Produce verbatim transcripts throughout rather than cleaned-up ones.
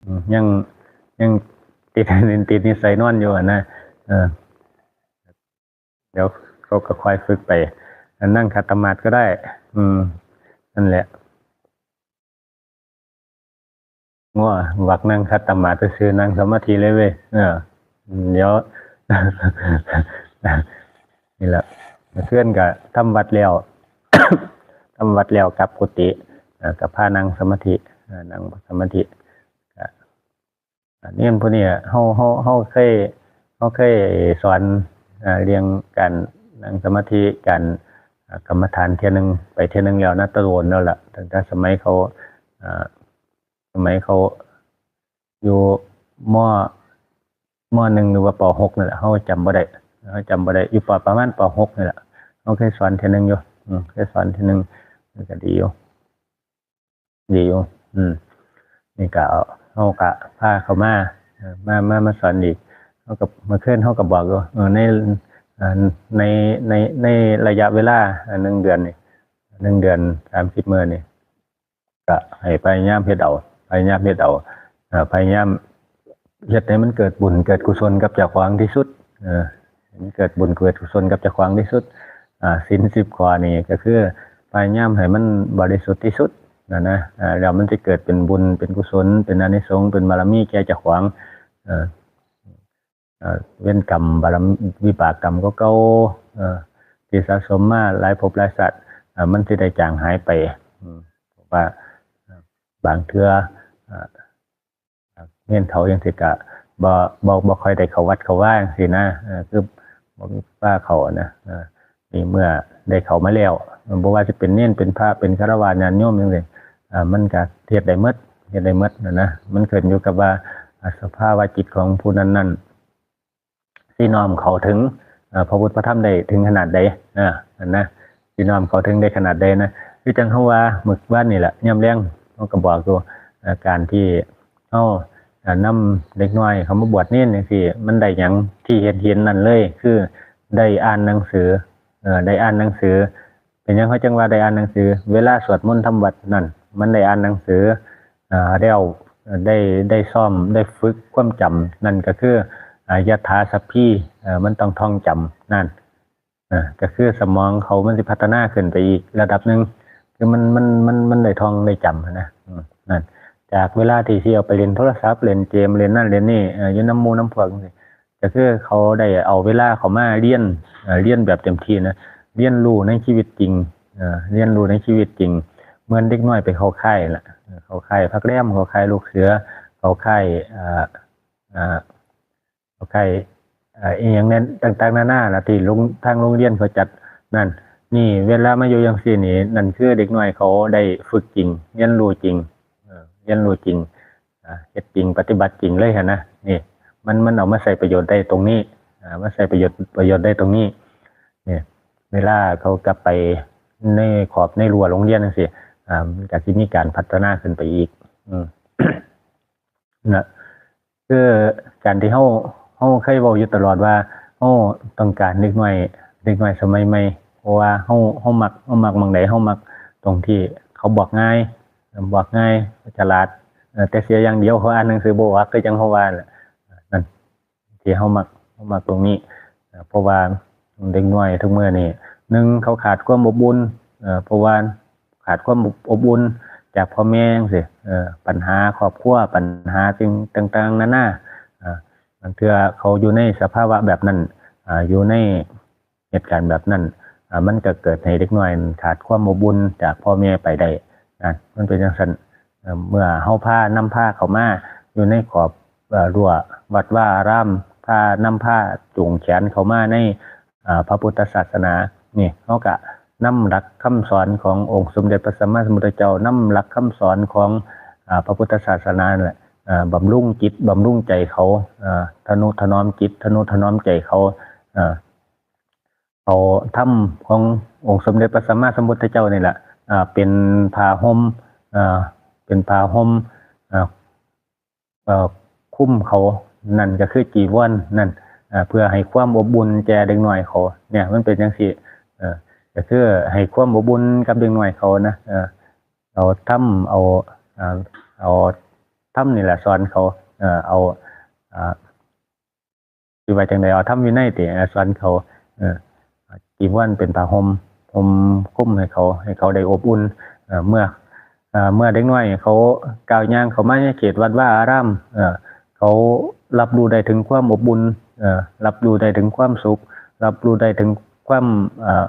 อืมยังยังติดติดนิสัยนอนอยู่อะนะเออ เดี๋ยวเขาก็ค่อยฝึกไป นั่งขัดสมาธิก็ได้ อืม นั่นแหละ งัวบักนั่งขัดสมาธิซื่อๆ นั่งสมาธิเลยเว้ย เออ เดี๋ยว นี่แหละ เพื่อนก็ทำวัดแล้ว ทำวัดแล้วกลับกุฏิ อ่า ก็พานั่งสมาธิ อ่า นั่งสมาธิ ก็ อันนี้ผู้นี้เฮา เฮา เฮาเคย เฮาเคยสอน อ่า เรื่องการนั่งสมาธิ การ อ่า กรรมฐานเทื่อหนึ่ง ไปเทื่อหนึ่งแล้วนะ แต่โดนแล้วล่ะ ตั้งแต่สมัยเขา อ่า สมัยเขาอยู่ ม. ม.หนึ่ง หรือว่า ป.หก นี่แหละ เฮาจำบ่ได้ เฮาจำบ่ได้ อยู่ ป. ประมาณ ป.หก นี่แหละ เฮาเคยสอนเทื่อหนึ่งอยู่ อืม เคยสอนเทื่อหนึ่ง มันก็ดีอยู่ ดีอยู่ อืม นี่ก็เอา เฮาก็พาเขามา เอ่อ มา มา มาสอนอีก เฮาก็ เมื่อคืนเฮาก็บอกอยู่ เออ ใน อ่า ใน ใน ในระยะเวลา อ่า หนึ่งเดือนนี่ หนึ่งเดือน สามสิบมื้อนี่ ก็ให้พยายามเฮ็ดเอา พยายามเฮ็ดเอา เอ่อ พยายามเฮ็ดให้มันเกิดบุญเกิดกุศลกับเจ้าของที่สุด เออ ให้มันเกิดบุญเกิดกุศลกับเจ้าของที่สุด อ่า ศีลสิบข้อนี่ก็คือพยายามให้มันบริสุทธิ์ที่สุดนะนะ อ่า แล้วมันจะเกิดเป็นบุญเป็นกุศล เป็นอานิสงส์ เป็นบารมีแก่เจ้าของ เออ เอ่อ เวรกรรม บารมี วิบากกรรมเก่าๆ เอ่อ ที่สะสมมาหลายภพหลายชาติ เอ่อ มันสิได้จางหายไป อืม เพราะว่า เอ่อ บางเทื่อ เอ่อ เงินเขาจังซี่ก็บ่ บ่ บ่ค่อยได้เข้าวัดเข้าวาจังซี่นะ เอ่อ คือบ่มีพาเข้านะ เอ่อ นี่เมื่อได้เข้ามาแล้ว บ่ว่าสิเป็นเณร เป็นพระ เป็นฆราวาส ญาติโยมจังซี่ อ่า มันก็เฮ็ดได้หมด เฮ็ดได้หมดนะนะ มันขึ้นอยู่กับว่า อ่า สภาวะจิตของผู้นั้นๆ สิน้อมเข้าถึง เอ่อ พระพุทธพระธรรมได้ถึงขนาดใด อ่า นั่นนะ สิน้อมเข้าถึงได้ขนาดใดนะ คือจั่งเฮาว่ามื้อวานนี่แหละ ยามแลง เฮาก็บอกอยู่ เอ่อ การที่เฮา เอ่อ นำเด็กน้อยเขามาบวชเณรจังซี่ มันได้หยังที่เห็นเห็นนั่นเลย คือได้อ่านหนังสือ เอ่อ ได้อ่านหนังสือ เป็นหยังเขาจั่งว่าได้อ่านหนังสือ เวลาสวดมนต์ทำวัตรนั่น มันได้อ่านหนังสือ เอ่อ แล้ว เอ่อ ได้ ได้ซ้อม ได้ฝึกความจำ นั่นก็คือ อ่า ยถาสัพพี เอ่อ มันต้องท่องจำ นั่น อ่า ก็คือสมองเขามันสิพัฒนาขึ้นไปอีกระดับหนึ่ง คือมัน มัน มัน มันได้ท่องได้จำหั้นนะ อืม นั่น จากเวลาที่สิเอาไปเล่นโทรศัพท์ เล่นเกม เล่นนั่นเล่นนี่ เอ่อ อยู่นำหมู่นำพวกจังซี้ ก็คือเขาได้เอาเวลาเขามาเรียน เอ่อ เรียนแบบเต็มที่นะ เรียนรู้ในชีวิตจริง เอ่อ เรียนรู้ในชีวิตจริง เหมือนเด็กน้อยไปเข้าค่ายล่ะ เอ่อ เข้าค่ายพักแรม เข้าค่ายลูกเสือ เข้าค่าย เอ่อ เอ่อ เข้าค่าย เอ่อ อิหยังแน่น ต่างๆ นานาล่ะ ที่โรง ทางโรงเรียนเขาจัดนั่น นี่เวลามาอยู่จังซี่นี่ นั่นคือเด็กน้อยเขาได้ฝึกจริง เรียนรู้จริง เอ่อ เรียนรู้จริง อ่า เฮ็ดจริง ปฏิบัติจริงเลยหั้นนะ นี่ มัน มันเอามาใช้ประโยชน์ได้ตรงนี้ อ่า มาใช้ประโยชน์ ประโยชน์ได้ตรงนี้ นี่ เวลาเขากลับไปในขอบในรั้วโรงเรียนจังซี้ อ่า มันก็สิมีการพัฒนาขึ้นไปอีก อืม นะ คือการที่เฮา เฮาเคยเว้าอยู่ตลอดว่า เฮาต้องการเด็กน้อย เด็กน้อยสมัยใหม่ เพราะว่าเฮา เฮามัก เฮามักหม่องใด เฮามักตรงที่เขาบอกง่าย บอกง่าย ฉลาด เอ่อ แต่เสียอย่างเดียวเขาอ่านหนังสือบ่ออก คือจั่งเฮาว่าแหละ นั่น ที่เฮามัก เฮามักตรงนี้ เอ่อ เพราะว่าเด็กน้อยทุกมื้อนี่ หนึ่ง เขาขาดความอบอุ่น เอ่อ เพราะว่าขาดความอบอุ่นจากพ่อแม่จังซี้ เอ่อ ปัญหาครอบครัว ปัญหาสิ่งต่างๆ นานา เอ่อ บางเทื่อเขาอยู่ในสภาวะแบบนั้น อ่า อยู่ในเหตุการณ์แบบนั้น อ่า มันก็เกิดให้เด็กน้อยขาดความอบอุ่นจากพ่อแม่ไปได้นะ มันเป็นจั่งซั้น เอ่อ เมื่อเฮาพา นำพาเข้ามาอยู่ในขอบ เอ่อ รั้ววัดวาอาราม พานำพาจูงแขนเข้ามาใน อ่า พระพุทธศาสนา นี่ เฮาก็นำหลักคำสอนขององค์สมเด็จพระสัมมาสัมพุทธเจ้า นำหลักคำสอนของ อ่า พระพุทธศาสนานั่นแหละ อ่า บำรุงจิต บำรุงใจเขา อ่า ทะนุถนอมจิต ทะนุถนอมใจเขา อ่า เอาธรรมขององค์สมเด็จพระสัมมาสัมพุทธเจ้านี่แหละ อ่า เป็นผ้าห่ม อ่า เป็นผ้าห่ม อ่า เอ่อ คลุมเขา นั่นก็คือจีวรนั่น อ่า เพื่อให้ความอบอุ่นแก่เด็กน้อยเขา เนี่ย มันเป็นจั่งซี้ เอ่อ ก็คือให้ความอบอุ่นกับเด็กน้อยเขานะ เอ่อ เอาธรรม เอา อ่า เอา ธรรมนี่แหละสอนเขา เอ่อ เอา อ่า สิว่าจั่งใด เอาธรรมวินัยติ เอ่อ สอนเขา เอ่อ จีวรเป็นผ้าห่ม ห่มคลุมให้เขา ให้เขาได้อบอุ่น เอ่อ เมื่อ เอ่อ เมื่อเด็กน้อยเขาก้าวย่างเข้ามาในเขตวัดวาอาราม เอ่อ เขารับรู้ได้ถึงความอบอุ่น เอ่อ รับรู้ได้ถึงความสุข รับรู้ได้ถึงความ เอ่อ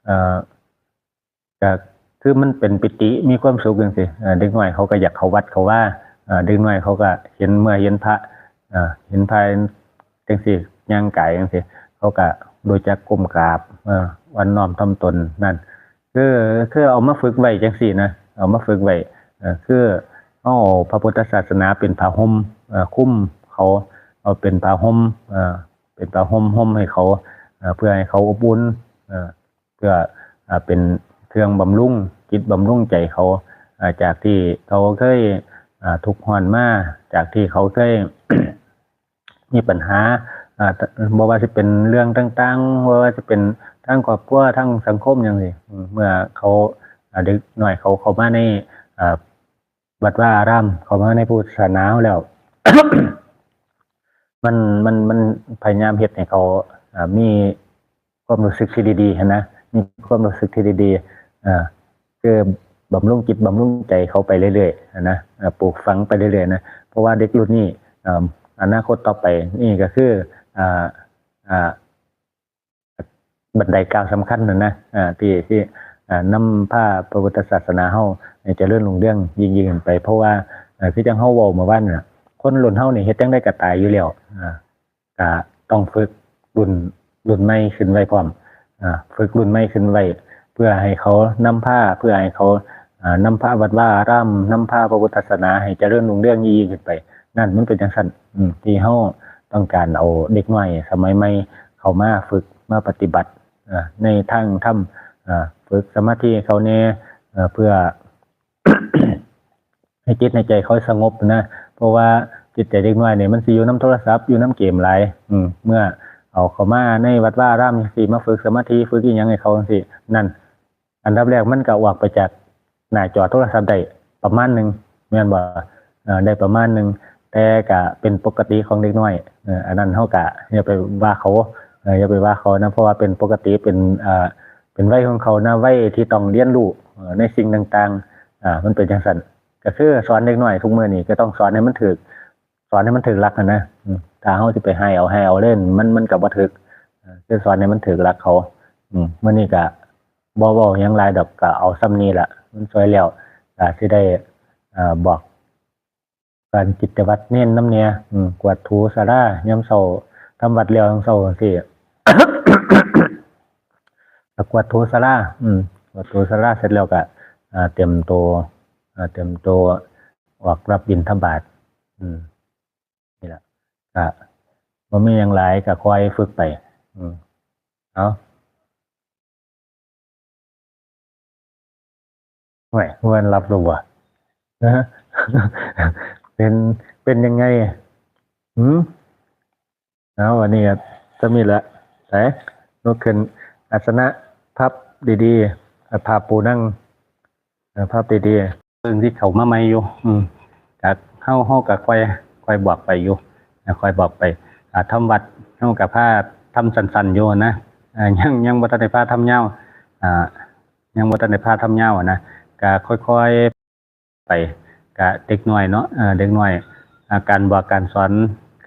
เอ่อ ก็คือมันเป็นปีติ มีความสุขจั่งซี้ เอ่อ เด็กน้อยเขาก็อยากเข้าวัดเข้าวา เอ่อ เด็กน้อยเขาก็เห็น เมื่อเห็นพระ เอ่อ เห็นพระจั่งซี้ ย่างกายจั่งซี้ เขาก็รู้จักก้มกราบ เอ่อ อ่อนน้อมถ่อมตนนั่น คือ คือเอามาฝึกไว้จั่งซี้นะ เอามาฝึกไว้ เอ่อ คือเอาพระพุทธศาสนาเป็นผ้าห่ม เอ่อ คลุมเขา เอาเป็นผ้าห่ม เอ่อ เป็นผ้าห่มห่มให้เขา เอ่อ เพื่อให้เขาอบอุ่น เอ่อ เพื่อ อ่า เป็นเครื่องบำรุงจิตบำรุงใจเขา อ่า จากที่เขาเคย อ่า ทุกข์ร้อนมา จากที่เขาเคย มีปัญหา อ่า บ่ว่าสิเป็นเรื่องต่างๆ บ่ว่าสิเป็นทางครอบครัว ทางสังคมจั่งซี้ อืม เมื่อเขา อ่า เด็กน้อยเขาเข้ามาใน อ่า วัดวาอาราม เข้ามาในพุทธศาสนาแล้ว มัน มัน มันพยายามเฮ็ดให้เขา อ่า มีความรู้สึกที่ดีๆ หั้นนะ มีความรู้สึกที่ดีๆ อ่า คือบำรุงจิตบำรุงใจเขาไปเรื่อยๆ หั้นนะ อ่า ปลูกฝังไปเรื่อยๆ นะ เพราะว่าเด็กรุ่นนี้ อ่า อนาคตต่อไปนี่ก็คือ อ่า อ่า บันไดก้าวสำคัญหั้นนะ อ่า ที่ ที่ อ่า นำพาพระพุทธศาสนาเฮาให้เจริญรุ่งเรืองยิ่งๆ ขึ้นไป เพราะว่า เอ่อ คือจั่งเฮาเว้าเมื่อวานน่ะ คนรุ่นเฮานี่เฮ็ดจั่งใดก็ตายอยู่แล้ว อ่า ก็ต้องฝึกรุ่น รุ่นใหม่ขึ้นไว้พร้อม อ่า ฝึกรุ่นใหม่ขึ้นไว้ เพื่อให้เขานำพา เพื่อให้เขา อ่า นำพาวัดวาอาราม นำพาพระพุทธศาสนาให้เจริญรุ่งเรืองยิ่งๆ ขึ้นไป นั่นมันเป็นจั่งซั้น อืม ที่เฮาต้องการเอาเด็กน้อยสมัยใหม่เข้ามาฝึก มาปฏิบัติ อ่า ในทางธรรม อ่า ฝึกสมาธิเขาแหน่ เอ่อ เพื่อ ให้จิตในใจเขาสงบนะ เพราะว่าจิตใจเด็กน้อยนี่มันสิอยู่นำโทรศัพท์ อยู่นำเกมหลาย อืม เมื่อเอาเข้ามาในวัดวาอารามจั่งซี้ มาฝึกสมาธิ ฝึกอิหยังให้เขาจั่งซี้ นั่น อันดับแรกมันก็ออกไปจากหน้าจอโทรศัพท์ได้ประมาณหนึ่ง แม่นบ่ เอ่อ ได้ประมาณหนึ่ง แต่ก็เป็นปกติของเด็กน้อย เอ่อ อันนั้นเฮาก็อย่าไปว่าเขา เอ่อ อย่าไปว่าเขานะ เพราะว่าเป็นปกติ เป็น เอ่อ เป็นวัยของเขานะ วัยที่ต้องเรียนรู้ เอ่อ ในสิ่งต่างๆ อ่า มันเป็นจั่งซั้น ก็คือสอนเด็กน้อยทุกมื้อนี่ก็ต้องสอนให้มันถูก สอนให้มันถูกหลักหั้นนะ อืม ถ้าเฮาสิไปให้เอา ให้เอาเลย มัน มันก็บ่ถูก เอ่อ คือสอนให้มันถูกหลักเขา อืม มื้อนี้ก็บ่เว้าหยังหลายดอก ก็เอาส่ำนี้ล่ะ มันสวยแล้ว ก็สิได้ เอ่อ บอกการกิจวัตรเณรนำแหน่ อืม กวาดถูศาลายามเช้า ทำวัดแล้วยามเช้าจั่งซี้ ก็กวาดถูศาลา อืม กวาดถูศาลาเสร็จแล้วก็ อ่า เตรียมตัว อ่า เตรียมตัวออกรับบิณฑบาต อืม นี่ล่ะ ก็บ่มีหยังหลาย ก็ค่อยฝึกไป อืม เอา โอ้ย เพื่อนหลับแล้วบ่ นะฮะ เป็น เป็นยังไง หืม เอา วันนี้ก็จะมีละ ไป ลุกขึ้น อาสนะ พับดีๆ อ่ะ ผ้าปูนั่ง เออ พับดีๆ เพิ่งสิเข้ามาใหม่อยู่ อืม ก็เฮา เฮาก็ค่อย ค่อยบอกไปอยู่ อ่ะ ค่อยบอกไป อ่า ทำวัด เฮาก็พาทำสั้นๆ อยู่นะ อ่า ยัง ยังบ่ทันได้พาทำยาว อ่า ยังบ่ทันได้พาทำยาวอะนะ ก็ค่อยๆ ไป ก็เด็กน้อยเนาะ เอ่อ เด็กน้อย อ่า การบอกการสอน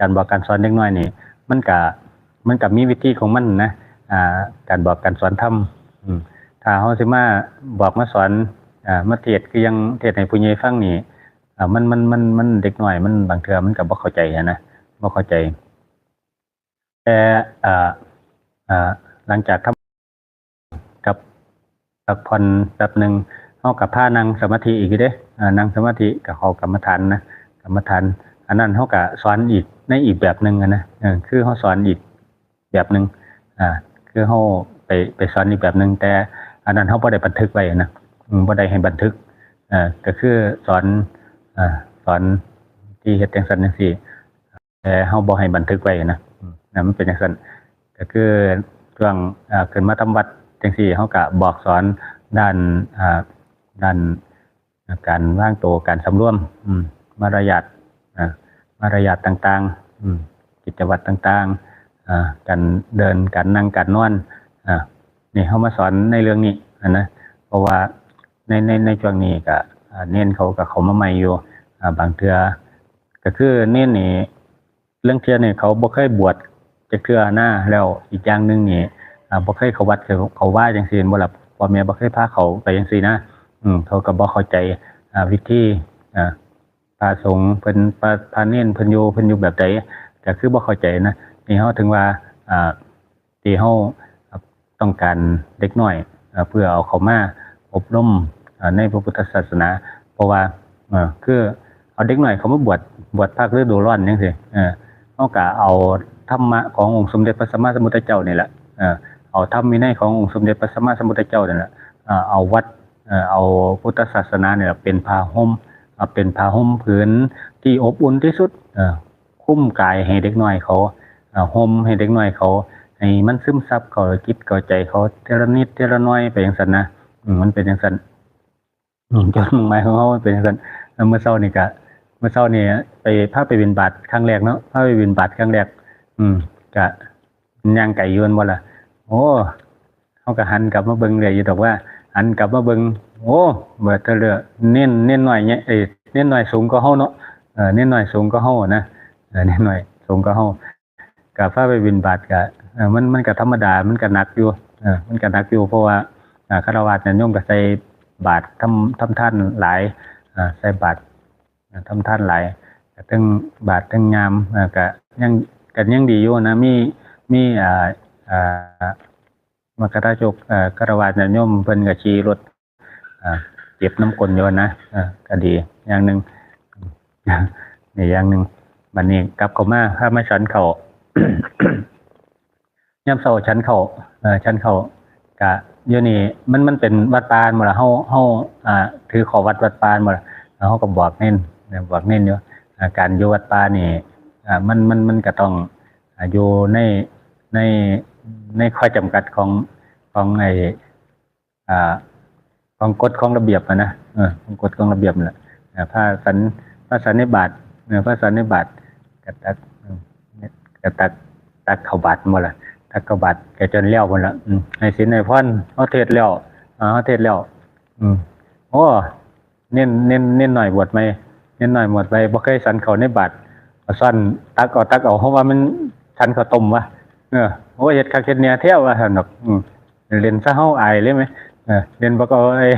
การบอกการสอนเด็กน้อยนี่ มันก็ มันก็มีวิธีของมันนะ อ่า การบอกการสอนธรรม อืม ถ้าเฮาสิมาบอกมาสอน อ่า มาเทศน์คือยังเทศน์ให้ผู้ใหญ่ฟังนี่ อ่า มัน มัน มัน มัน เด็กน้อยมันบางเทื่อมันก็บ่เข้าใจหั้นนะ บ่เข้าใจ แต่ อ่า อ่า หลังจากทำ กับพักผ่อนแป๊บหนึ่ง เฮาก็พานั่งสมาธิอีกอยู่เด้ อ่า นั่งสมาธิก็เข้ากรรมฐานนะ กรรมฐาน อันนั้นเฮาก็สอนอีกในอีกแบบหนึ่งอะนะ เออ คือเฮาสอนอีกแบบหนึ่ง อ่า คือเฮาไป ไปสอนอีกแบบหนึ่ง แต่อันนั้นเฮาบ่ได้บันทึกไว้นะ อืม บ่ได้ให้บันทึก เอ่อ ก็คือสอน เอ่อ สอนที่เฮ็ดจั่งซั้นจั่งซี้ แต่เฮาบ่ให้บันทึกไว้นะ อืม นะ มันเป็นจั่งซั้น ก็คือช่วง อ่า ขึ้นมาทำวัดจั่งซี้ เฮาก็บอกสอนด้าน อ่า ด้านการวางตัว การสำรวม อืม มารยาท อ่ามารยาทต่างๆ อืม กิจวัตรต่างๆ อ่า การเดิน การนั่ง การนอน อ่า นี่เขามาสอนในเรื่องนี้อะนะ เพราะว่าใน ใน ในช่วงนี้ก็ อ่า เณรเขาก็เข้ามาใหม่อยู่ อ่า บางเทื่อ ก็คือเณรนี่ เรื่องเทื่อนี่เขาบ่เคยบวชจักเทื่อนะ แล้วอีกอย่างหนึ่งนี่ อ่า บ่เคยเข้าวัดเข้า เข้าวาจั่งซี้บ่ล่ะ พ่อแม่บ่เคยพาเขาไปจั่งซี้นะ อืม เขาก็บ่เข้าใจ อ่า วิธี อ่า พระสงฆ์เพิ่น พระ พระเณรเพิ่นอยู่ เพิ่นอยู่แบบใด ก็คือบ่เข้าใจนะ นี่เขาถึงว่า อ่า ที่เขาต้องการเด็กน้อย อ่า เพื่อเอาเขามาอบรม อ่า ในพระพุทธศาสนา เพราะว่า อ่า คือเอาเด็กน้อยเขามาบวช บวชภาคฤดูร้อนจั่งซี้ เออ เขาก็เอาธรรมะขององค์สมเด็จพระสัมมาสัมพุทธเจ้านี่แหละ เออ เอาธรรมวินัยขององค์สมเด็จพระสัมมาสัมพุทธเจ้านี่แหละ เออ เอาวัด เออ เอาพุทธศาสนาเนี่ยเป็นผ้าห่ม เออ เป็นผ้าห่มผืนที่อบอุ่นที่สุด เออ คุ้มกายให้เด็กน้อยเขา เออ ห่มให้เด็กน้อยเขา ให้มันซึมซับเข้าจิตเข้าใจเขาทีละนิดทีละน้อยไปจั่งซั้นนะ อืม มันเป็นจั่งซั้น อืม จุดมุ่งหมายของเขามันเป็นจั่งซั้น แล้วมื้อเช้านี่ก็ มื้อเช้านี่ไป พาไปบิณฑบาตครั้งแรกเนาะ พาไปบิณฑบาตครั้งแรก อืม ก็ย่างไกลอยู่แม่นบ่ล่ะ โอ้ เขาก็หันกลับมาเบิ่งได้อยู่ดอกว่า หันกลับมาเบิ่ง โอ้ เบิดเทื่อเด้อ เณร เณรน้อยเนี่ย เอ้ย เณรน้อยสูงกว่าเฮาเนาะ เออ เณรน้อยสูงกว่าเฮานะ เออ เณรน้อยสูงกว่าเฮา ก็พาไปบิณฑบาตก็ เออ มัน มันก็ธรรมดา มันก็หนักอยู่ เออ มันก็หนักอยู่ เพราะว่า อ่า ฆราวาสญาติโยมก็ใส่บาตรทำ ทำทานหลาย อ่า ใส่บาตร อ่า ทำทานหลาย ก็เทิงบาตรเทิงยาม อ่า ก็ยัง ก็ยังดีอยู่นะ มี มี อ่า อ่า มคทายก เอ่อ ฆราวาสญาติโยมเพิ่นก็ขี่รถ อ่า เก็บน้ำกลนอยู่นะ อ่า ก็ดีอย่างหนึ่ง นี่อย่างหนึ่ง บัดนี้กลับเข้ามา พามาฉันข้าว ยามเช้าฉันข้าว เอ่อ ฉันข้าว กะอยู่นี่ มัน มันเป็นวัดป่าแม่นบ่ล่ะ เฮา เฮา อ่า ถือข้อวัดวัดป่าแม่นบ่ล่ะ เฮาก็บอกเณร บอกเณรอยู่ อ่า การอยู่วัดป่านี่ อ่า มัน มัน มันก็ต้อง อ่า อยู่ใน ใน ในข้อจำกัดของ ของไอ้ อ่า ของกฎของระเบียบอะนะ เออ ของกฎของระเบียบนั่นแหละ อ่า พระสัน พระสันนิบาต เออ พระสันนิบาต ก็ตัก อืม ก็ตัก ตักข้าวบาตรหมดละ ตักข้าวบาตรก็จนแล้วหมดละ อืม ให้ศีลให้พร เฮาเทศน์แล้ว อ่า เฮาเทศน์แล้ว อืม โอ้ เณร เณร เณรน้อยบวชใหม่ เณรน้อยบวชใหม่ บ่เคยฉันข้าวในบาตร เอาช้อนตักเอา ตักเอา เพราะว่ามันฉันข้าวต้มวะ เออ โอ้ย เฮ็ดคักเฮ็ดแน่แท้ว่าซั่นดอก อืม เล่นซะเฮาอายเลยแหม เออ เล่นบ่ก็เอาไอ้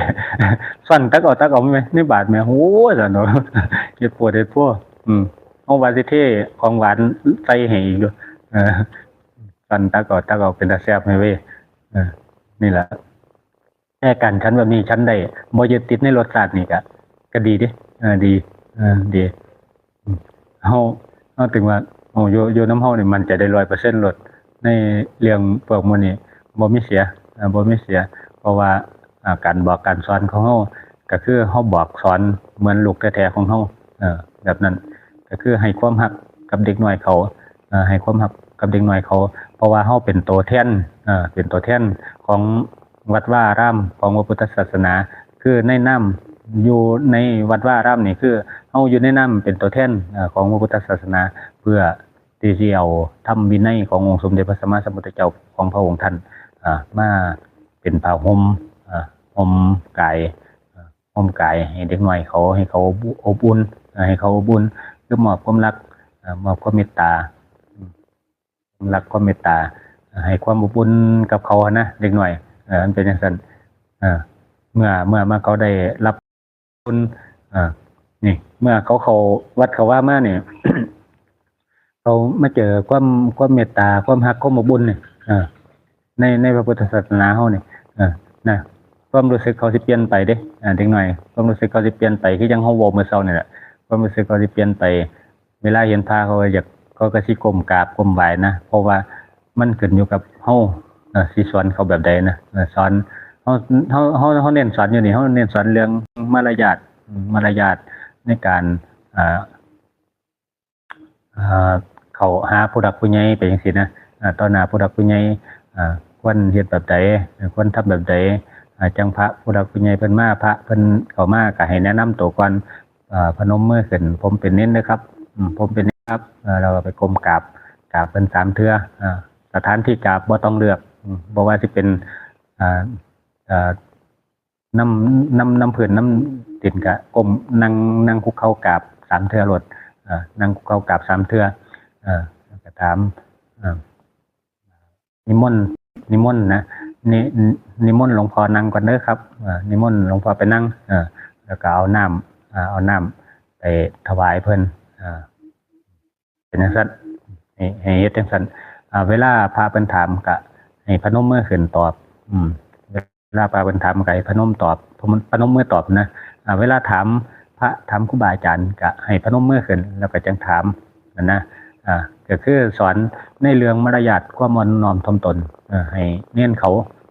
ช้อนตักเอา ตักเอาแหม ในบาตรแหม โอ้ย ซั่นดอก เฮ็ดโพดเฮ็ดโพ อืม เฮาว่าสิเทของหวานใส่ให้อีกอยู่ เออ ช้อนตักเอา ตักเอา เป็นตาแซ่บแหมเว้ย เออ นี่ล่ะ แต่การฉันแบบนี้ฉันได้ บ่ยึดติดในรสชาตินี่ก็ ก็ดีเด้ เออ ดี เออ ดี อืม เฮา เฮาถึงว่า โอ้ อยู่ อยู่นำเฮานี่มั่นใจได้ร้อยเปอร์เซ็นต์โลด ในเรื่องพวกหมู่นี้ บ่มีเสีย เออ บ่มีเสีย เพราะว่า อ่า การบอกการสอนของเฮา ก็คือเฮาบอกสอนเหมือนลูกแท้ๆของเฮา เออ แบบนั้น ก็คือให้ความรักกับเด็กน้อยเขา เอ่อ ให้ความรักกับเด็กน้อยเขา เพราะว่าเฮาเป็นตัวแทน เอ่อ เป็นตัวแทนของวัดวาอาราม ของพระพุทธศาสนา คือในนาม อยู่ในวัดวาอารามนี่ คือเฮาอยู่ในนามเป็นตัวแทน เอ่อ ของพระพุทธศาสนา เพื่อที่สิเอาธรรมวินัยขององค์สมเด็จพระสัมมาสัมพุทธเจ้าของพระองค์ท่าน อ่า มาเป็นผ้าห่ม อ่า ห่มกาย อ่า ห่มกายให้เด็กน้อยเขา ให้เขาอบอุ่น อ่า ให้เขาอบอุ่น คือมอบความรัก อ่า มอบความเมตตา อืม ความรักความเมตตา อ่า ให้ความอบอุ่นกับเขาหั้นนะ เด็กน้อย เออ มันเป็นจั่งซั้น เออ เมื่อ เมื่อ เมื่อเขาได้รับบุญ อ่า นี่ เมื่อเขาเข้าวัดเข้าวามานี่ เขามาเจอความ ความเมตตา ความรัก ความอบอุ่นนี่ เออ ใน ในพระพุทธศาสนาเฮานี่ เออ นะ ความรู้สึกเขาสิเปลี่ยนไปเด้ อ่า เด็กน้อย ความรู้สึกเขาสิเปลี่ยนไป คือจั่งเฮาเว้ามื้อเช้านี่แหละ ความรู้สึกเขาสิเปลี่ยนไป เวลาเห็นพระเขาก็อยาก เขาก็สิก้มกราบก้มไหว้นะ เพราะว่ามันขึ้นอยู่กับเฮา เอ่อ สิสอนเขาแบบใดนะ เอ่อ สอน เฮา เฮา เฮา เฮาเน้นสอนอยู่นี่ เฮาเน้นสอนเรื่องมารยาท อืม มารยาทในการ อ่า อ่า เข้าหาผู้หลักผู้ใหญ่ไปจั่งซี้นะ อ่า ต่อหน้าผู้หลักผู้ใหญ่ อ่า ควรเฮ็ดแบบใด ควรทำแบบใด อ่า จั่งพระผู้หลักผู้ใหญ่เพิ่นมา พระเพิ่นเข้ามาก็ให้แนะนำตัวก่อน อ่า พนมมือขึ้น ผมเป็นเณรเด้อครับ อืม ผมเป็นครับ เอ่อ เราก็ไปก้มกราบ กราบเพิ่นสามเทื่อ อ่า สถานที่กราบบ่ต้องเลือก อืม บ่ว่าสิเป็น อ่า เอ่อ น้ำ น้ำ น้ำพื้น น้ำดินก็ก้ม นั่ง นั่งคุกเข่ากราบสามเทื่อโลด อ่า นั่งคุกเข่ากราบสามเทื่อ อ่า แล้วก็ถาม อ่า นิมนต์ นิมนต์นะ นิ นิมนต์หลวงพ่อนั่งก่อนเด้อครับ อ่า นิมนต์หลวงพ่อไปนั่ง อ่า แล้วก็เอาน้ำ อ่า เอาน้ำไปถวายเพิ่น อ่า เป็นจั่งซั้น ให้ ให้เฮ็ดจั่งซั้น อ่า เวลาพระเพิ่นถามก็ให้พนมมือขึ้นตอบ อืม เวลาพระเพิ่นถามก็ให้พนมตอบ พนม พนมมือตอบนะ อ่า เวลาถามพระ ถามครูบาอาจารย์ก็ให้พนมมือขึ้น แล้วก็จั่งถามนั่นนะ อ่า ก็คือสอนในเรื่องมารยาท ความอ่อนน้อมถ่อมตน เอ่อ ให้เณรเขา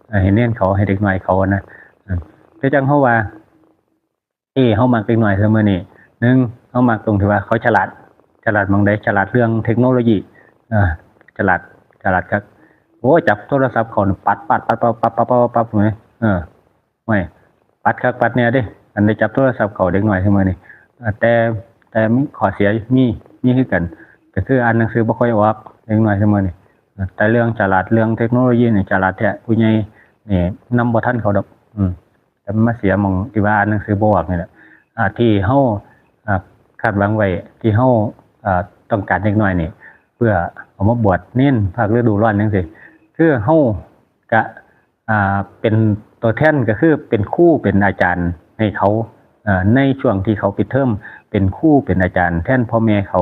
เอ่อ ให้เณรเขา ให้เด็กน้อยเขานะ อ่า คือจั่งเฮาว่า เอ้ เฮามักเด็กน้อยซุมื้อนี้ หนึ่ง เฮามักตรงที่ว่าเขาฉลาด ฉลาดหม่องใด ฉลาดเรื่องเทคโนโลยี เออ ฉลาด ฉลาดคัก โอ้ จับโทรศัพท์เขานี่ปัด ปัด ปัด ปัด ปัด ปัด ปัด ปัด ปัด ปัด เออ โอ้ย ปัดคักปัดแน่เด้ อันได้จับโทรศัพท์เขาเด็กน้อยซุมื้อนี้ เออ แต่ แต่มีข้อเสีย มี มีคือกัน ก็คืออ่านหนังสือบ่ค่อยออก เด็กน้อยซุมื้อนี้ เออ แต่เรื่องฉลาด เรื่องเทคโนโลยีนี่ฉลาดแท้ ผู้ใหญ่นี่นำบ่ทันเขาดอก อืม แต่มันมาเสียหม่องที่ว่าอ่านหนังสือบ่ออกนี่แหละ อ่า ที่เฮา อ่า คาดหวังไว้ ที่เฮา อ่า ต้องการเด็กน้อยนี่ เพื่อเอามาบวชเณรภาคฤดูร้อนจั่งซี้ คือเฮากะ อ่า เป็นตัวแทน ก็คือเป็นครูเป็นอาจารย์ให้เขา เอ่อ ในช่วงที่เขาปิดเทอม เป็นครูเป็นอาจารย์แทนพ่อแม่เขา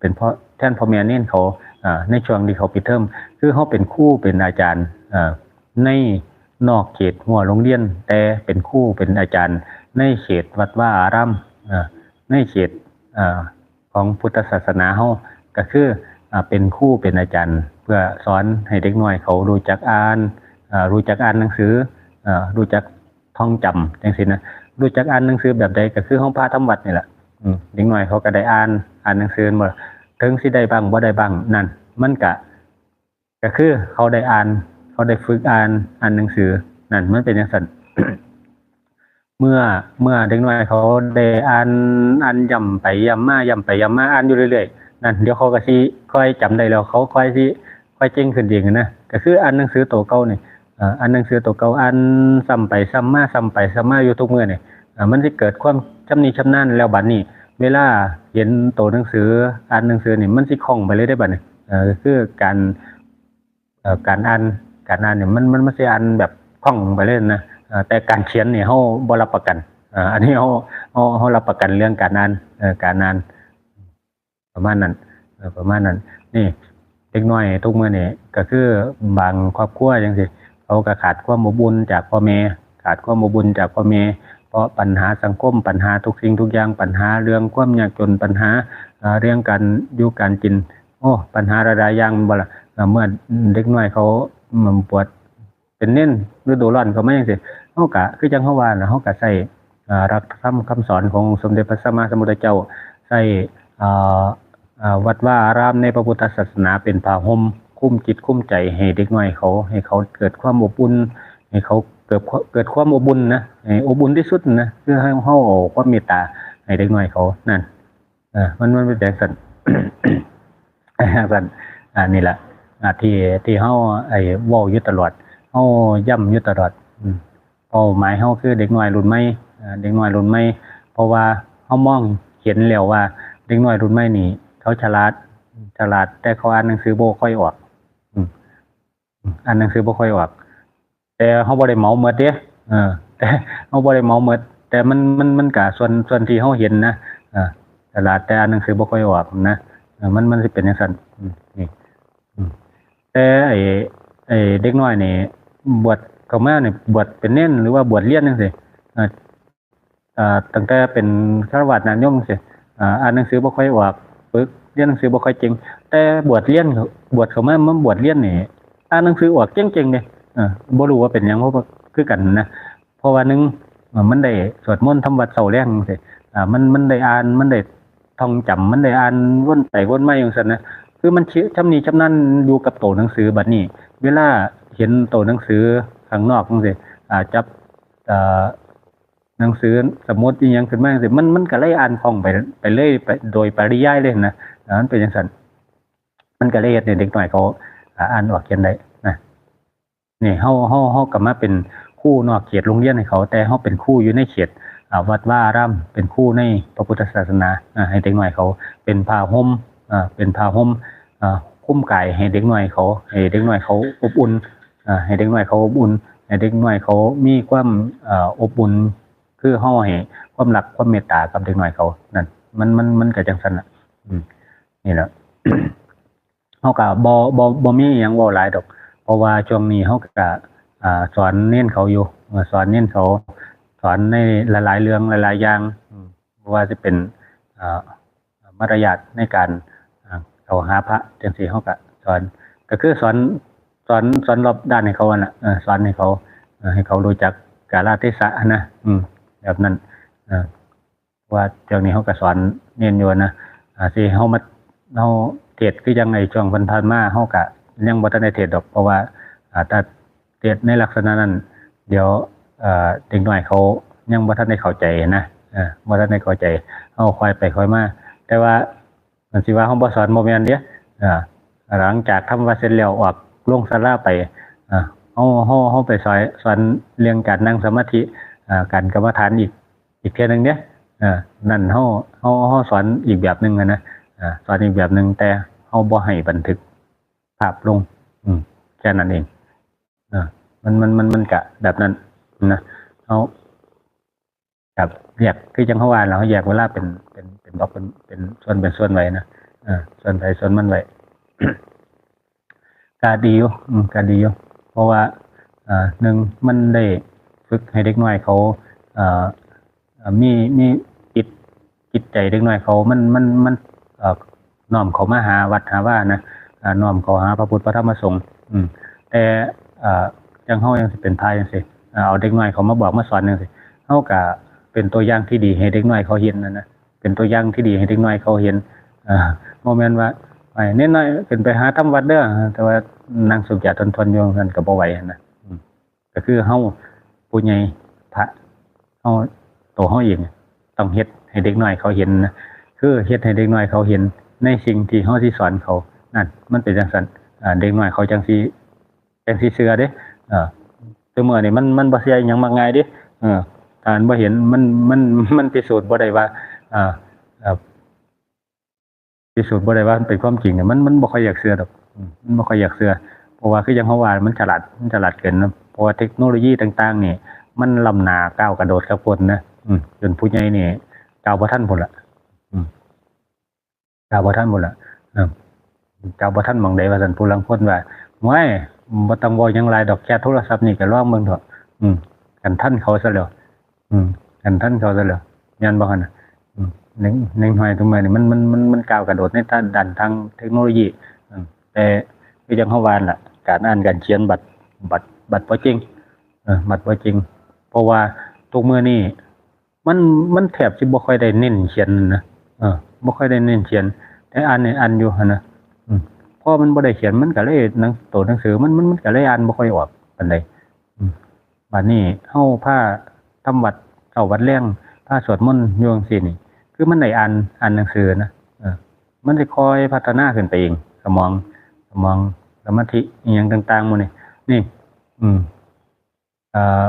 เป็นพ่อ แทนพ่อแม่เณรเขา อ่า ในช่วงที่เขาปิดเทอม คือเฮาเป็นครูเป็นอาจารย์ อ่า ในนอกเขตรั้วโรงเรียน แต่เป็นครูเป็นอาจารย์ในเขตวัดวาอาราม อ่า ในเขต อ่า ของพุทธศาสนาเฮา ก็คือ อ่า เป็นครูเป็นอาจารย์ เพื่อสอนให้เด็กน้อยเขารู้จักอ่าน อ่า รู้จักอ่านหนังสือ อ่า รู้จักท่องจำจั่งซี้นะ รู้จักอ่านหนังสือแบบใด ก็คือเฮาพาทำวัดนี่แหละ อืม เด็กน้อยเขาก็ได้อ่าน อ่านหนังสือบ่ ถึงสิได้บ้างบ่ได้บ้าง นั่น มันก็ ก็คือเขาได้อ่าน เขาได้ฝึกอ่าน อ่านหนังสือ นั่น มันเป็นจั่งซั้น เมื่อ เมื่อเด็กน้อยเขาได้อ่าน อ่านย้ำไปย้ำมา ย้ำไปย้ำมา อ่านอยู่เรื่อยๆ นั่น เดี๋ยวเขาก็สิค่อยจำได้แล้ว เขาค่อยสิ ค่อยเก่งขึ้นเองนะ ก็คืออ่านหนังสือโตเก่านี่ เอ่อ อ่านหนังสือโตเก่า อ่านซ้ำไปซ้ำมา ซ้ำไปซ้ำมาอยู่ทุกมื้อนี่ เอ่อ มันสิเกิดความชำนิชำนาญ แล้วบัดนี้ เวลาเห็นโตหนังสือ อ่านหนังสือนี่ มันสิคล่องไปเลยเด้บัดนี้ เอ่อ คือการ เอ่อ การอ่าน การอ่านนี่มัน มัน มันสิอ่านแบบคล่องไปเลยนะ เอ่อ แต่การเขียนนี่เฮาบ่รับประกัน เอ่อ อันนี้เฮา เฮา เฮารับประกันเรื่องการอ่าน เอ่อ การอ่าน ประมาณนั้น เอ่อ ประมาณนั้น นี่ เด็กน้อยทุกมื้อนี่ก็คือบางครอบครัวจั่งซี้ เขาก็ขาดความอบอุ่นจากพ่อแม่ ขาดความอบอุ่นจากพ่อแม่ เพราะปัญหาสังคม ปัญหาทุกสิ่งทุกอย่าง ปัญหาเรื่องความยากจน ปัญหา เอ่อ เรื่องการอยู่การกิน โอ้ ปัญหาหลายๆอย่าง แม่นบ่ล่ะ เอ่อ เมื่อเด็กน้อยเขา อืม บวชเป็นเณร ฤดูร้อนเข้ามาจั่งซี้ เฮาก็คือจั่งเฮาว่าล่ะ เฮาก็ใช้ อ่า หลักธรรมคำสอนของสมเด็จพระสัมมาสัมพุทธเจ้า ใช้ อ่า อ่า วัดวาอารามในพระพุทธศาสนาเป็นผ้าห่มคลุมจิตคลุมใจให้เด็กน้อยเขา ให้เขาเกิดความอบอุ่น ให้เขาเกิด เกิดความอบอุ่นนะ ให้อบอุ่นที่สุดนะ คือให้เฮาเอาความเมตตาให้เด็กน้อยเขา นั่น เออ มัน มันเป็นจั่งซั้น จั่งซั้น อ่า นี่แหละ อ่า ที่ ที่เฮา ไอ้ เว้าอยู่ตลอด เฮาย้ำอยู่ตลอด อืม เป้าหมายเฮาคือเด็กน้อยรุ่นใหม่ อ่า เด็กน้อยรุ่นใหม่ เพราะว่าเฮามองเห็นแล้วว่าเด็กน้อยรุ่นใหม่นี่ เขาฉลาด ฉลาด แต่เขาอ่านหนังสือบ่ค่อยออก อืม อ่านหนังสือบ่ค่อยออก แต่เฮาบ่ได้เหมาหมดเด้ เออ แต่เฮาบ่ได้เหมาหมด แต่มัน มัน มันก็ส่วน ส่วนที่เฮาเห็นนะ เออ ฉลาดแต่อ่านหนังสือบ่ค่อยออกนะ เออ มัน มันสิเป็นจั่งซั้น อืม นี่ อืม แต่ไอ้ ไอ้เด็กน้อยนี่ บวชเข้ามานี่ บวชเป็นเณรหรือว่าบวชเรียนจั่งซี้ เออ เอ่อ ตั้งแต่เป็นฆราวาสญาติโยมจั่งซี้ เอ่อ อ่านหนังสือบ่ค่อยออก ฝึกเรียนหนังสือบ่ค่อยเก่ง แต่บวชเรียน บวชเข้ามา มาบวชเรียนนี่ อ่านหนังสือออกเก่งๆเด้ เออ บ่รู้ว่าเป็นหยัง เพราะว่าคือกันนะ เพราะว่าหนึ่ง เอ่อ มันได้สวดมนต์ทำวัตรเช้าแลงจั่งซี้ อ่า มัน มันได้อ่าน มันได้ท่องจำ มันได้อ่านวนไปวนมาจั่งซั้นนะ คือมันชำนิชำนาญอยู่กับโตหนังสือ บัดนี้ เวลาเห็นโตหนังสือข้างนอกจั่งซี้ อ่า จับ เอ่อ หนังสือสมุดอีหยังขึ้นมาจังซี้ มัน มันก็เลยอ่านคล่องไป ไปเลย ไปโดยปริยายเลยนะ อ่า มันเป็นจังซั่น มันก็เลยเฮ็ดให้เด็กน้อยเขา อ่า อ่านออกเขียนได้นะ นี่ เฮา เฮา เฮาก็มาเป็นครูนอกเขตโรงเรียนให้เขา แต่เฮาเป็นครูอยู่ในเขต อ่า วัดวาอาราม เป็นครูในพระพุทธศาสนา อ่า ให้เด็กน้อยเขาเป็นผ้าห่ม อ่า เป็นผ้าห่ม อ่า คลุมกายให้เด็กน้อยเขา ให้เด็กน้อยเขาอบอุ่น อ่า ให้เด็กน้อยเขาอบอุ่น ให้เด็กน้อยเขามีความ เอ่อ อบอุ่น คือเฮาให้ความรักความเมตตากับเด็กน้อยเขา นั่น มัน มัน มันก็จังซั่นน่ะ อืม นี่แหละ เฮาก็บ่ บ่ บ่มีอิหยังเว้าหลายดอก เพราะว่าช่วงนี้เฮาก็ อ่า สอนเณรเขาอยู่ เอ่อ สอนเณรเขา สอนในหลายๆเรื่องหลายๆอย่าง อืม บ่ว่าจะเป็น อ่า มารยาทในการ อ่า เข้าหาพระจังซี้ เฮาก็สอน ก็คือสอน สอน สอนรอบด้านให้เขาหั่นน่ะ เออ สอนให้เขา เออ ให้เขารู้จักกาลเทศะหั่นนะ อืม แบบนั้น เออ เพราะว่าช่วงนี้เฮาก็สอนเณรอยู่นะ อ่า สิเฮามา เฮาเทศน์คือจั่งไอ้ช่วงผ่านๆมา เฮาก็ยังบ่ทันได้เทศน์ดอก เพราะว่า อ่า ถ้าเทศน์ในลักษณะนั้น เดี๋ยว เอ่อ เด็กน้อยเขายังบ่ทันได้เข้าใจนะ เออ บ่ทันได้เข้าใจ เฮาค่อยไปค่อยมา แต่ว่า มันสิว่าเฮาบ่สอน บ่แม่นเด้ อ่า หลังจากทำวัตรเสร็จแล้วออกลงศาลาไป อ่า เฮา เฮา เฮาไปสอน สอนเรื่องการนั่งสมาธิ อ่า การกรรมฐานอีก อีกเทื่อหนึ่งเด้ อ่า นั่นเฮา เฮา เฮาสอนอีกแบบหนึ่งอะนะ อ่า สอนอีกแบบหนึ่ง แต่เฮาบ่ให้บันทึกภาพลง อืม แค่นั้นเอง อ่า มัน มัน มัน มันกะแบบนั้นนะ เฮา ครับ แยก คือจั่งเฮาว่าล่ะ เฮาแยกเวลาเป็น เป็น เป็นบล็อก เป็น เป็นส่วน เป็นส่วนไว้นะ เออ ส่วนไผส่วนมันไว้ ก็ดีอยู่ อืม ก็ดีอยู่ เพราะว่า เอ่อ หนึ่ง มันได้ฝึกให้เด็กน้อยเขา เอ่อ เอ่อ มี มีจิต จิตใจเด็กน้อยเขา มัน มัน มัน เอ่อ น้อมเข้ามาหาวัดหาวานะ อ่า น้อมเข้าหาพระพุทธพระธรรมพระสงฆ์ อืม แต่ เอ่อ จั่งเฮาจั่งสิเป็นพระจั่งซี้ เอ่อ เอาเด็กน้อยเขามาบอกมาสอนจั่งซี้ เฮาก็เป็นตัวอย่างที่ดีให้เด็กน้อยเขาเห็นนะนะ เป็นตัวอย่างที่ดีให้เด็กน้อยเขาเห็น เอ่อ บ่แม่นว่า ไอ้เณรน้อยขึ้นไปหาทำวัตรเด้อ แต่ว่านั่งสูบยาทนๆอยู่นั่นก็บ่ไหวหั้นนะ อืม ก็คือเฮาผู้ใหญ่พระ เฮา ตัวเฮาเองต้องเฮ็ดให้เด็กน้อยเขาเห็นนะ คือเฮ็ดให้เด็กน้อยเขาเห็นในสิ่งที่เฮาสิสอนเขา นั่น มันเป็นจั่งซั่น อ่า เด็กน้อยเขาจั่งสิ จั่งสิเชื่อเด้ เออ ซุมื้อนี้มัน มันบ่เชื่ออิหยังมักง่ายเด้ เออ ถ้ามันบ่เห็น มัน มัน มันพิสูจน์บ่ได้ว่า เอ่อ เอ่อ พิสูจน์บ่ได้ว่ามันเป็นความจริงเนี่ย มัน มันบ่ค่อยอยากเชื่อดอก อืม มันบ่ค่อยอยากเชื่อ เพราะว่าคือจั่งเฮาว่ามันฉลาด มันฉลาดเกินนะ เพราะว่าเทคโนโลยีต่างๆนี่ มันล้ำหน้าก้าวกระโดดคักโพดนะ อืม จนผู้ใหญ่นี่ก้าวบ่ทันพุ้นล่ะ อืม ก้าวบ่ทันพุ้นล่ะ เออ ก้าวบ่ทันหม่องใดว่าซั่น ผู้ลางคนว่า "โอ้ย บ่ต้องเว้าหยังหลายดอก แค่โทรศัพท์นี่ก็ลองเบิ่งเถาะ อืม คันทันเขาซะแล้ว อืม คันทันเขาซะแล้ว" แม่นบ่หั่นน่ะ อืม เด็ก เด็กน้อยซุมื้อนี้มัน มัน มัน มันก้าวกระโดดในด้าน ด้านทางเทคโนโลยี อืม แต่คือจั่งเฮาว่านั่นล่ะ การอ่านการเขียนบัด บัด บัดบ่เก่ง เออ บัดบ่เก่ง เพราะว่าทุกมื้อนี้ มัน มันแทบสิบ่ค่อยได้เน้นเขียนนะ เออ บ่ค่อยได้เน้นเขียน แต่อ่านนี่อ่านอยู่หั่นนะ อืม พอมันบ่ได้เขียน มันก็เลย หนัง ตัวหนังสือมัน มัน มันก็เลยอ่านบ่ค่อยออกปานใด อืม บัดนี้เฮาพาทำวัตรเช้าวัตรแลง พาสวดมนต์อยู่จั่งซี้นี่ คือมันได้อ่าน อ่านหนังสือนะ เออ มันสิค่อยพัฒนาขึ้นไปเอง สมอง สมอง สมาธิ อิหยังต่างๆหมู่นี้ นี่ อืม เอ่อ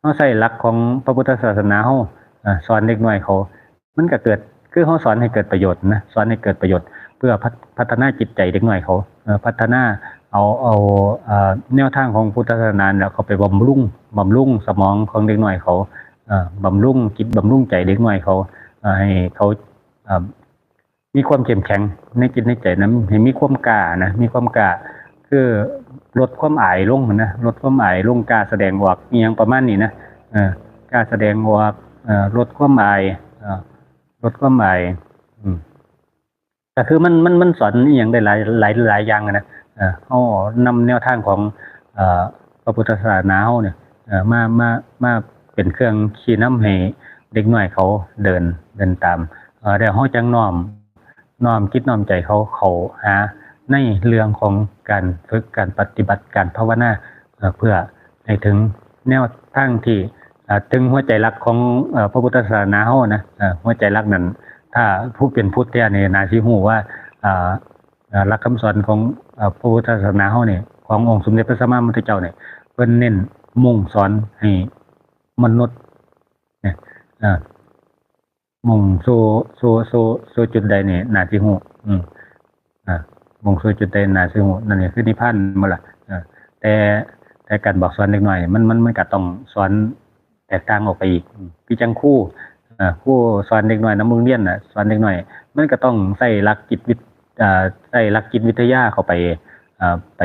เฮาใช้หลักของพระพุทธศาสนาเฮา อ่า สอนเด็กน้อยเขา มันก็เกิด คือเฮาสอนให้เกิดประโยชน์นะ สอนให้เกิดประโยชน์ เพื่อพัฒ- พัฒนาจิตใจเด็กน้อยเขา เอ่อ พัฒนา เอา เอา เอ่อ แนวทางของพุทธศาสนาแล้วเขาไปบำรุง บำรุงสมองของเด็กน้อยเขา เอ่อ บำรุงจิต บำรุงใจเด็กน้อยเขา เอ่อ ให้เขา เอ่อ มีความเข้มแข็งในจิตในใจนะ ให้มีความกล้านะ มีความกล้า คือลดความอายลงนะ ลดความอายลง กล้าแสดงออก อิหยังประมาณนี้นะ เออ กล้าแสดงออก เอ่อ ลดความอาย เอ่อ ลดความอาย อืม ก็คือมัน มัน มันสอนอิหยังได้หลาย หลาย หลายอย่างอะนะ เอ่อ เฮานำแนวทางของ เอ่อ พระพุทธศาสนาเฮาเนี่ย เอ่อ มา มา มาเป็นเครื่องชี้นำให้เด็กน้อยเขาเดิน เดินตาม เอ่อ แล้วเฮาจั่งน้อม น้อมจิตน้อมใจเขาเข้าหาในเรื่องของการฝึก การปฏิบัติ การภาวนา เอ่อ เพื่อให้ถึงแนวทางที่ อ่า ถึงหัวใจหลักของ เอ่อ พระพุทธศาสนาเฮานะ เอ่อ หัวใจหลักนั่น ถ้าผู้เป็นพุทธแท้นี่น่าสิฮู้ว่า อ่า อ่า หลักคำสอนของ เอ่อ พระพุทธศาสนาเฮานี่ ขององค์สมเด็จพระสัมมาสัมพุทธเจ้านี่ เพิ่นเน้นมุ่งสอนให้มนุษย์ เนี่ย อ่า มุ่งสู่ สู่ สู่ สู่จุดใดนี่น่าสิฮู้ อืม อ่า มุ่งสู่จุดใดน่าสิฮู้ นั่นนี่คือนิพพานบ่ล่ะ เออ แต่ แต่การบอกสอนเด็กน้อย มัน มัน มันก็ต้องสอนแตกต่างออกไปอีก อืม คือจั่งครู อ่า ครูสอนเด็กน้อยนำโรงเรียนน่ะ สอนเด็กน้อย มันก็ต้องใช้หลักจิตวิท- อ่า ใช้หลักจิตวิทยาเข้าไป อ่า ไป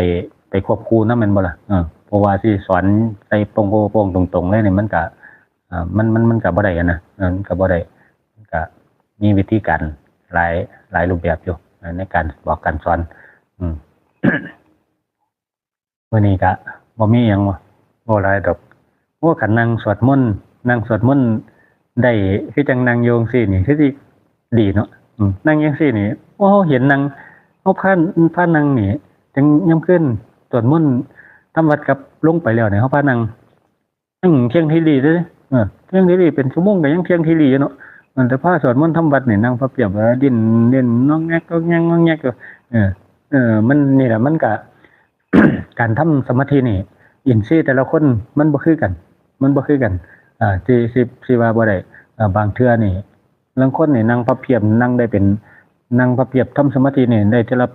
ไปควบคู่นำ แม่นบ่ล่ะ เออ เพราะว่าสิสอนใส่โป้งๆๆ ตรงๆ เลยนี่ มันก็ อ่า มัน มัน มันก็บ่ได้อะนะ เออ มันก็บ่ได้ มันก็มีวิธีการหลาย หลายรูปแบบอยู่ อ่า ในการบอกการสอน อืม มื้อนี้ก็บ่มีหยัง บ่หลายดอก โอ้ คันนั่งสวดมนต์ นั่งสวดมนต์ได้ คือจั่งนั่งอยู่จั่งซี้นี่ คือสิดีเนาะ อืม นั่งจั่งซี้นี่ โอ้ เฮาเห็นนั่ง เฮาพา พานั่งนี่ จั่งยามคืนสวดมนต์ทำวัตรกลับลงไปแล้วนี่ เฮาพานั่ง นั่งเที่ยงทีรีเด้อ เออ เที่ยงทีรีเป็นชั่วโมงก็ยังเที่ยงทีรีอยู่เนาะ มันแต่พาสวดมนต์ทำวัตรนี่นั่งพับเพียบ เออ ดิ้นเล่นงองแงกงองแงกงองแงกอยู่ เออ เออ มันนี่แหละ มันก็ การทำสมาธินี่ อินทรีย์แต่ละคนมันบ่คือกัน มันบ่คือกัน อ่า สิ สิ สิว่าบ่ได้ อ่า บางเทื่อนี่ ลางคนนี่นั่งพับเพียบ นั่งได้เป็น นั่งพับเพียบทำสมาธินี่ได้เทื่อละ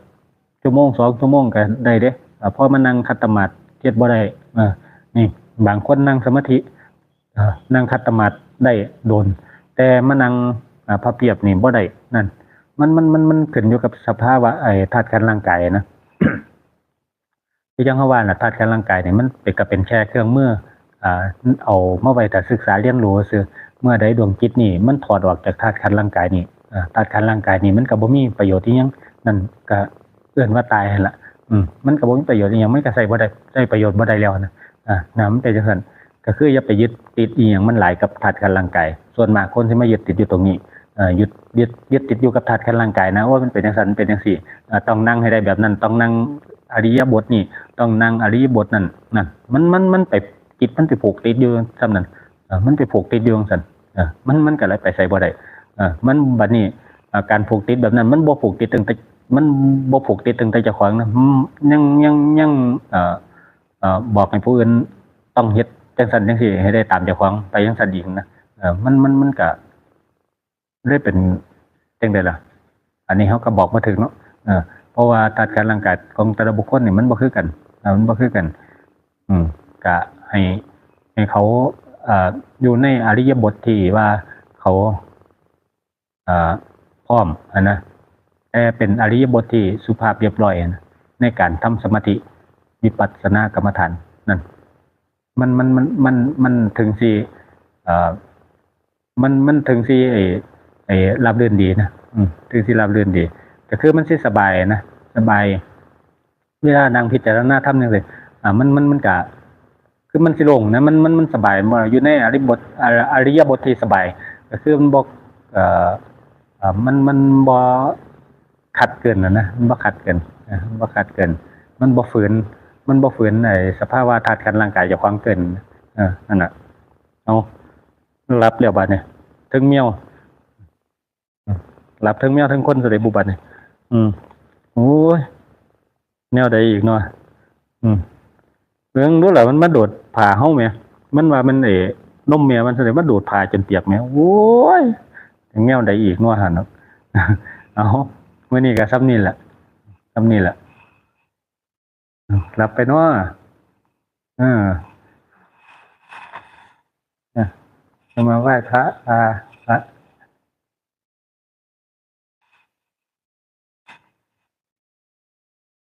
ชั่วโมงสองชั่วโมงก็ได้เด้ อ่า พอมานั่งขัดสมาธิเฮ็ดบ่ได้ อ่า นี่ บางคนนั่งสมาธิ อ่า นั่งขัดสมาธิได้โดน แต่มานั่ง อ่า พับเพียบนี่บ่ได้ นั่น มัน มัน มัน มันขึ้นอยู่กับสภาวะไอ้ธาตุขันธ์ร่างกายนะ คือจั่งเฮาว่าน่ะ ธาตุขันธ์ร่างกายนี่มันเป็น ก็เป็นแค่เครื่องมือ อ่า เอามาไว้ถ้าศึกษาเรียนรู้ซื่อ เมื่อใดดวงจิตนี่มันถอดออกจากธาตุขันธ์ร่างกายนี่ อ่า ธาตุขันธ์ร่างกายนี่มันก็บ่มีประโยชน์อิหยัง นั่นก็เอิ้นว่าตายหั่นล่ะ อืม มันก็บ่มีประโยชน์อิหยัง มันก็ใช้บ่ได้ ใช้ประโยชน์บ่ได้แล้วนะ อ่า นะ มันเป็นจั่งซั้น ก็คืออย่าไปยึดติดอิหยังมันหลายกับธาตุขันธ์ร่างกาย ส่วนมากคนสิมายึดติดอยู่ตรงนี้ เอ่อ ยึด ยึด ยึดติดอยู่กับธาตุขันธ์ร่างกายนะ โอ้ย มันเป็นจั่งซั้น มันเป็นจั่งซี้ เอ่อ ต้องนั่งให้ได้แบบนั้น ต้องนั่งอิริยาบถนี้ ต้องนั่งอิริยาบถนั้น นั่น มัน มัน มันไป จิตมันไปผูกติดอยู่ส่ำนั้น เอ่อ มันไปผูกติดอยู่จั่งซั้น เอ่อ มัน มันก็เลยไปไสบ่ได้ เอ่อ มันบัดนี้ เอ่อ การผูกติดแบบนั้น มันบ่ผูกติดตั้งแต่ มันบ่ผูกติดตั้งแต่เจ้าของนะ อืม ยัง ยัง ยัง เอ่อ เอ่อ บอกให้ผู้อื่นต้องเฮ็ดจั่งซั้นจั่งซี้ ให้ได้ตามเจ้าของไปจั่งซั้นอีกนะ เอ่อ มัน มัน มันก็ เลยเป็นจั่งใดล่ะ อันนี้เฮาก็บอกบ่ถูกเนาะ เออ เพราะว่าธาตุขันธ์ร่างกายของแต่ละบุคคลนี่มันบ่คือกัน เออ มันบ่คือกัน อืม ก็ให้ ให้เขา เอ่อ อยู่ในอิริยาบถที่ว่าเขา เอ่อ พร้อมหั้นนะ แต่เป็นอิริยาบถที่สุภาพเรียบร้อยหั้นนะ ในการทำสมาธิวิปัสสนากรรมฐานนั่น มัน มัน มัน มัน มันถึงสิ เอ่อ มัน มันถึงสิ ไอ้ ไอ้ ราบรื่นดีนะ อืม ถึงสิราบรื่นดี ก็คือมันสิสบายนะ สบาย เวลานั่งพิจารณาธรรมจั่งซี้ อ่า มัน มัน มันก็ คือมันสิโล่งนะ มัน มัน มันสบาย มันอยู่ในอิริยาบถ อ่า อิริยาบถที่สบาย ก็คือมันบ่ เอ่อ เอ่อ มัน มันบ่ขัดเกินน่ะนะ มันบ่ขัดเกิน อ่า มันบ่ขัดเกิน มันบ่ฝืน มันบ่ฝืนไอ้สภาวะธาตุขันธ์ร่างกายเจ้าของเกิน เออ นั่นน่ะ เอา หลับแล้วบัดนี้ เทิงแมว หลับเทิงแมวเทิงคนซะเด้บุบัดนี้ อืม โอ้ย แนวใดอีกเนาะ อืม เบิ่งดูล่ะ มันมาโดดผ้าเฮาแหม มันว่ามัน เอ๋ นมแม่มันซะเด้ มาโดดผ้าจนเปียกแหม โอ้ย แนวใดอีกเนาะหั่นเนาะ เอา มื้อนี้ก็ส่ำนี้แหละ ส่ำนี้แหละ หลับไปเนาะ เออ อ่ะ ก็มาไหว้พระ พาพระ